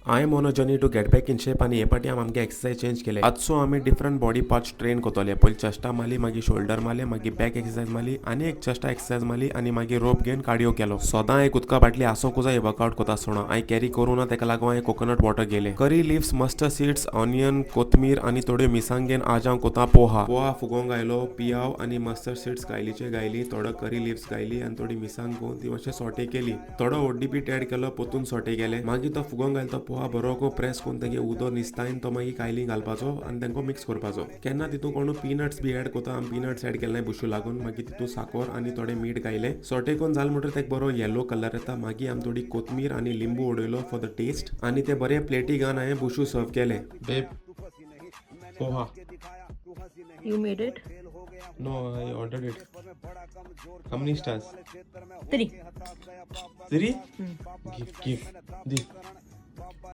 I am on a journey to get back in shape आनी हे पाटी आमी आमगे एक्सरसाइज चेंज केले. आजसो आमी डिफरंट बॉडी पार्ट्स ट्रेन करतले. पयलीं चेस्टा मारली, मागीर शोल्डर मारले, मागीर बॅक एक्सरसाइज मारली आनी एक चेस्टा एक्सरसाइज मारली आनी मागीर रोप घेवन कार्डियो केलो. सदां एक उदका बाटली आसूंकूच जाय वर्कआउट करता आसतना. हांवें कॅरी करूं ना, तेका लागून हांवें कोकोनट वॉटर घेयलें. करी लिव्स, मस्टर्ड सीड्स, ऑनियन, कोथमीर आनी थोड्यो मिरसांग घेवन आज हांव कोता पोहा. पोहा फुगोवंक घायलो, पियाव आनी मस्टर्ड सीड्स कायलीचे घायली, थोडो करी लिव्स घायली आनी थोडी मिरसांग घेवन ती मातशें सॉटे केली. थोडो हळदी पीठ एड केलो, पोतून सॉटे केले. मागीर तो फुगोवंक घायलो तो पोहा बरो करून प्रेस करून तेगे उदक निस्तायन तो मागीर कायली घालपाचो आनी तेंको मिक्स करपाचो. केन्ना तितून कोणू पिनट्स बी एड करता, आमी पिनट्स एड केले बुशू लागून. मागीर तितून साकोर आनी थोडे मीठ घायले. सॉटे करून जालें म्हणटकीर तेका बरो येलो कलर येता. मागीर आमी थोडी कोथमीर आनी लिंबू उडयलो फॉर the test आनी ते बरे प्लेटी घान हांवें बुशू सर्व केले. Babe, poha. You made it? No, I ordered it. How many stars? Three. Three? Give, give. The.